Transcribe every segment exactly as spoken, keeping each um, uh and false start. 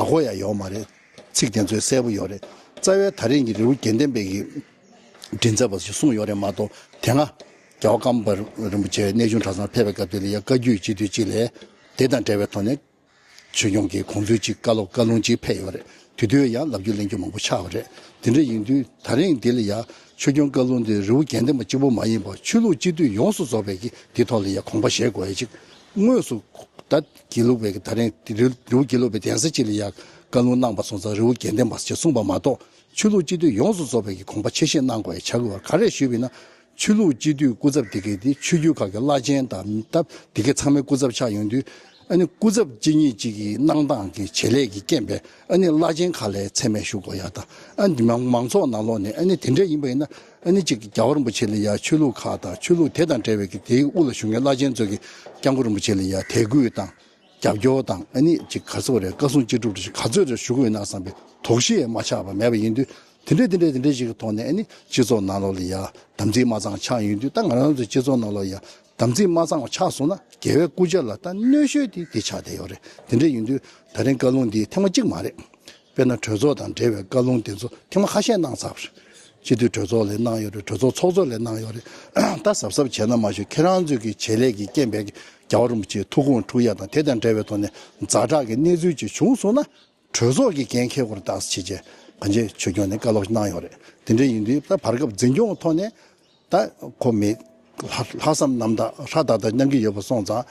དགོས་ཡ་ཡོད་མ་རེད། ཚིག་དེ་ཚོ་གསལ་པོ་ཡོད་རེད། རྩ་བའི་ད་རིང་གི་རི་བོ་དགེ་ལྡན་པའི་གི་མགྲིན་ཚབ་པ་ཞིག་གསུངས་ཡོད་རེད་མ་གཏོགས། དེ་སྔ་རྒྱལ་བ་ཀརྨ་པ་རིན་པོ་ཆེ་གནས་ཆུང་གྲྭ་ཚང་ཕེབས་པའི་སྐབས་དེ་ལ་ཡ་བཀའ་བརྒྱུད་སྤྱི་འཐུས་གཅིག་ལ་དེ་དང་འབྲེལ་བའི་ཐོག་ནས་ཆོས་སྐྱོང་གི་དགོངས་ཚུལ་གཅིག་བཀའ་སློབ་བཀའ་ལུང་གཅིག་ཕེབས་ཡོད་རེད། དེ་དུས་ཡང་ལབ་རྒྱུ་གླེང་རྒྱུ་མང་པོ་ཆགས་པ་རེད། དེ་འདྲ་ཡིན་དུས་ད་རིང་འདི་ལ་ཡ་ཆོས་སྐྱོང་བཀའ་ལུང་འདི་རི་བོ་དགེ་ལྡན་པ་གཅིག་པོ་མ་ཡིན་པར་ཆོས་ལུགས་སྤྱི་འཐུས་ཡོངས་སུ་རྫོགས་པའི་གི་འདི་ཐོག་ལ་ཡ་དགོངས་པ་བཞེས་དགོས་ཡ་གཅིག་དངོས་སུ་ད་དགེ་ལུགས་པའི་གི་ད་རིང་འདི་རི་རི་བོ་དགེ་ལུགས་པའི་གདན་ས་གཅིག་ལ་ཡ་བཀའ་ལུང་གནང་པ་སོང་ཙང་རི་བོ་དགེ་ལྡན་པ་ཞེས་གསུངས་པ་མ་གཏོགས། ཆོས་ལུགས་སྤྱི་འཐུས་ཡོངས་སུ་རྫོགས་པའི་གི་དགོངས་པ་ཆེ་བཞེས་གནང་དགོས་ཡ་ཆགས་ཀྱི་ཡོད་རེད། ག་རེ་ཞུས་པ་ཡིན་ན། ཆོས་ལུགས་སྤྱི་འཐུས་སྐུ་ཚབ་དེ་གའི་དེ་ཆོས་བརྒྱུད་ཁག་གི་བླ་ཆེན་དང་སྟབས་དེ་གའི་ཚང་མའི་སྐུ་ཚབ་ཆགས་ཡོང་དུས། ཨ་ནི་སྐུ་ཚབ་གཅིག་གཉིས་གཅིག་གི་གནང་སྟངས་ཀྱི་བྱེད་ལས་ཀྱི་རྐྱེན་པས་ཨ་ནི་བླ་ཆེན་ཁག་ལ་མཚན་སྨད་ཞུ་དགོས་ཡ་དང་། ཨ་ནི་མང་མང་ཚོགས་ནང་ལོགས་ནས་ཨ་ནི་དེ་འདྲ་ཡིན་པ་ཡིན་ན། ཨ་ནི་གཅིག་རྒྱལ་བ་རིན་པོ་ཆེ་ལ་ཡ་ཆོས་ལུགས་ཁག་དང་ཆོས་ལུགས་དེ་དང་འབྲེལ་བའི་གི་དེའི་དབུ་ལ་བཞུགས་མཁན་བླ་ཆེན་ཚོས་ཀྱི་སྐྱབས་མགོན་རིན་པོ་ཆེ་ལ་ཡ་དད་གུས་དང་རྒྱབ་སྐྱོར་དང་། ཨ་ནི་གཅིག་ག་རེ་ཟེར་དགོས་རེད། བཀའ་གསུང་ཅི་སྒྲུབ་ག་ཚོད་རེ་ཞུ་དགོས་ན་བསམ་པའི་དོགས་གཞི་ཡང་མ་ཆགས་པ་མེད་པ་ཡིན་དུས། དེ་འདྲས་དེ་འདྲས་དེ་འདྲས་ཞིག་གི་ཐོག་ནས་ཨ་ནི་སྤྱི་ཚོགས་ནང་ལོགས་ལ་ཡ་དམ་ཚིག་མ་གཙང་ཆགས་ཡོང་དུས། ད་ང་རང་ཚོའི་སྤྱི་ཚོགས་ནང་ལོགས་ཡ་དམ་ཚིག་མ་གཙང་བ་ཆགས་སོང་ན་རྒྱལ་བའི་སྐུ་ཕྱྭ་ལ་ད་གནོད་ཤོས་དེ་དེ་ཆགས་བསྡད་ཡོད་རེད། དེ་འདྲས་ཡིན་དུས་ད་རིང་བཀའ་ལུང་འདི་ཐེངས་མ་གཅིག་མ་རེད། དཔེར་ན་གྲོས་ཚོགས་དང་འབྲེལ་བའི་བཀའ་ལུང་དེ་ཚོ་ཐེངས་མ་ཁ་ཤས་གནང་ཚར་བ་རེད། སྤྱི་འཐུས་གྲོས་ཚོགས་ལ་གནང་ཡོད་རེད། གྲོས་ཚོགས་ཚོགས་གཙོ་ལ་གནང་ཡོད་རེད། ད་གཟབ་གཟབ་བྱས་ན་མ་ཞུ་ཁྱེད་རང་ཚོའི་གི་བྱེད་ལས་ཀྱི་རྐྱེན་པས་རྒྱལ་བ་རིན་པོ་ཆེའི་ཐུགས་དགོངས་འཁྲུག་ཡ་དང་དེ་དང་འབྲེལ་བའི་ཐོག་ནས་ཛ་དྲག་གི་གནས་ཚུལ་ཅིག་བྱུང་སོང་ན། གྲོས་ཚོགས་ཀྱི་འགན་འཁྱེར་དགོས་རེད་ད་ཟེར་བྱས་རྗེས་གང་ཅི་ཆོས་སྐྱོང་ནས་བཀའ་སློབ་གནང་ཡོད་རེད། དེ་འདྲ་ཡིན་དུས་ད་བར་སྐབས་འཛིན་སྐྱོང་ཐོག་ནས་ད་ཁོ་མི་ལྷག་ལྷག་བསམ་རྣམ་དག་ཧྲ་ཏག་ཏག་གནང་གི་ཡོད་པ་སོང་ཙང་།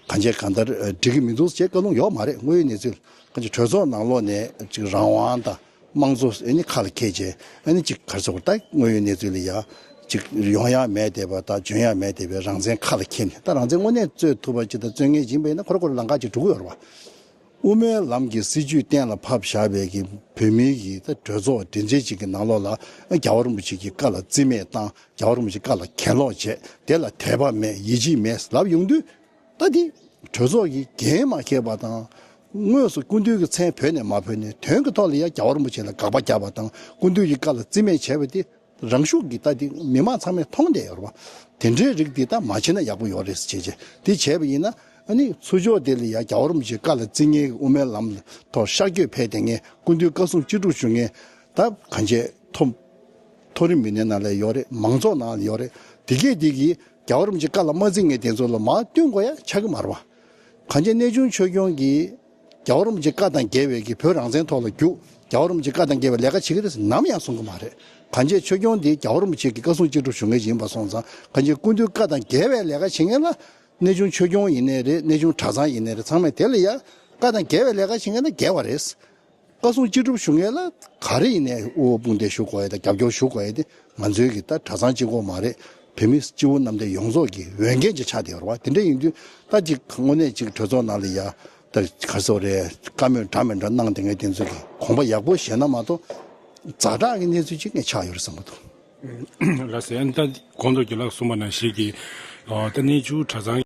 གང་ཅི་གང་ལྟར་འགྲིག་གི་མི་འདུག་ཅེས་བཀའ་ལུང་ཡོད་མ་རེད། དངོས་ཡོད་གནས་ཚུལ་གང་ཅི་གྲོས་ཚོགས་ནང་ལོགས་ནས་ཅིག་རང་དབང་དང་དམངས་གཙོ་ཨ་ནི་ཁ་ལ་འཁྱེར་བྱས་ཨ་ནི་ཅིག་ག་རེ་ཟེར་དགོས་རེད། ད་དངོས་ཡོད་གནས་ཚུལ་ལ་ཡ་ཅིག་ཡོང་ཡ་མེད་བསྡད་པ་དང་འཇོན་ཡ་མེད་བསྡད་པའི་རང་བཙན་ཁ་ལ་འཁྱེར་ནས། ད་རང་བཙན་དངོས་གནས་རྩོད་ཐུབ་པ་ཅིག་དང་རྩོད་མཁན་ཡིན་པ་ཡིན་ན་ཁོ་རང་ཁོ་རང་ལམ་ཁ་ཅིག་འགྲོ་གི་ཡོད་རེད་བ། དབུ་མའི་ལམ་གྱི་སྲིད་བྱུས་གཏན་ལ་ཕབ་བཞག་པའི་གི་བོད་མིའི་གི་ད་གྲོས་ཚོགས་མགྲིན་ཚབ་ཅིག་གི་ནང་ལོགས་ལ་རྒྱལ་བ་རིན་པོ་ཆེ་གི་བཀའ་ལ་རྩིས་མེད་བཏང་། རྒྱལ་བ་རིན་པོ་ཆེ་བཀའ་ལ་གྱེན་ལོག་བྱས། དེ་ལ་དད་པ་མེད་ཡིད་ཆེས་མེད་ལབ་ཡོང་དུས། ད་དེ་གྲོས་ཚོགས་ཀྱི་འགན་མ་འཁྱེར་བ་དང་། དངོས་སུ་སྐུ་མདུན་གྱི་མཚན་བོས་ནས་མ་བོས་ནས་དོན་གྱི་ཐོག་ལ་ཡ་རྒྱལ་བ་རིན་པོ་ཆེ་ལ་དགག་པ་བརྒྱབ་པ་དང་སྐུ་མདུན་གྱི་བཀའ་ལ་རྩིས་མེད་བྱས་པ་དེ། རང་ཤུགས་ཀྱིས་ད་དེ་མི་མང་ཚང་མས་མཐོང་བསྡད་ཡོད་རེད་བ། དེ་འདྲའི་རིགས་དེ་ད་མ་བྱེད་ན་ཡག་པོ་ཡོད་རེད་ཟེར་བྱས་བྱས་དེ་བྱས་པ་ཡིན་ན། ཨ་ནི་ཚུར་ཕྱོགས་དེ་ལ་ཡ་རྒྱལ་བ་རིན་པོ་ཆེའི་བཀའ་ལ་བརྩི་མཁན་གྱི་དབུ་མའི་ལམ་ཐོག་ཤར་བསྐྱོད་ཕེབས་བསྡད་མཁན། སྐུ་མདུན་བཀའ་གསུང་ཅི་སྒྲུབ་ཞུ་མཁན། ད་གང་ཅི་མཐོ་མཐོ་རིམ་མི་སྣའི་ནང་ལ་ཡོད་རེད། མང་ཚོགས་ནང་ལ་ཡོད་རེད། དེ་གས་དེ་གིས་རྒྱལ་བ་རིན་པོ་ཆེའི་བཀའ་ལ་མ་བརྩི་མཁན་དེ་ཚོ་ལ་མར་བསྟུན་དགོས་ཡ་ཆགས་ཀྱི་མ་རེད་བ། གང་ཅི་གནས་ཆུང་ཆོས་སྐྱོང་གིས་རྒྱལ་བ་རིན་པོ་ཆེ་བཀའ་དང་འགལ་བའི་གི་བོད་རང་བཙན་ཐོག་ལ་རྒྱུགས། རྒྱལ་བ་རིན་པོ་ཆེ་བཀའ་དང་འགལ་བའི་ལས་ཀ་བྱེད་ཀྱི་རེད་ཟེར་ནམ་ཡང་གསུང་གི་མ་རེད། གང་ཅི་ཆོས་སྐྱོང་འདི་རྒྱལ་བ་རིན་པོ་ཆེ་གི་བཀའ་གསུང་ཅི་སྒྲུབ་ཞུ་མཁན་ཡིན་པ་སོང་ཙང་། གང་ཅི་སྐུ་མདུན་བཀའ་དང་འགལ་བའི་ལས་ཀ་བྱེད་མཁན་ལ། གནས་ཆུང་ཆོས་སྐྱོང་ཡིན་ནའི་རེད། གནས་ཆུང་གྲྭ་ཚང་ཡིན་ནའི་རེད། ཚང་མས་དེ་ལ་ཡ་བཀའ་དང་འགལ་བའི་ལས་ཀ་བྱེད་མཁན་ལ་འགལ་བ་རེད། བཀའ་གསུང་ཅི་སྒྲུབ་ཞུ་མཁན་ལ་ག་རེ་ཡིན་ནའི་དབུ་བ་དཔུང་འདེགས་ཞུ་དགོས་ཡ་དང་རྒྱབ་སྐྱོར་ཞུ་དགོས་ཡ་དེ་ང་ཚོའི་གི་ད་གྲྭ་ཚང་གཅིག་པོ་མ་རེད། བོད་མི་སྤྱི་བོ་གནམ་བསྟན་ཡོངས་རྫོགས་ཀྱི་འོས་འགན་ཅིག་ཆགས་བསྡད་ཡོད་རེད་བ། དེ་འདྲ་ཡིན་དུས་ད་ཅིག་དངོས་གནས་ཅིག་གྲོས་ཚོགས་ནང་ལ་ཡ་ད་ག་རེ་ཟེར་དགོས་རེད། བཀའ་མོལ་འདྲ་མི་འདྲ་གནང་བསྡད་མཁན་དེ་ཚོ་གི་དགོངས་པ་ཡག་པོ་བཞེས་ན་མ་གཏོགས་ཛ་དྲག་གི་གནས་ཚུལ་ཅིག་ངས་ཆགས་ཡོད་རེད་བསམ་གྱི་འདུག་ལགས་སོ། ད་གོང་དུ་རྒན་ལགས་གསུངས་པ་ནང་བཞིན་གྱི་ད་གནས་ཆུང་གྲྭ་ཚང་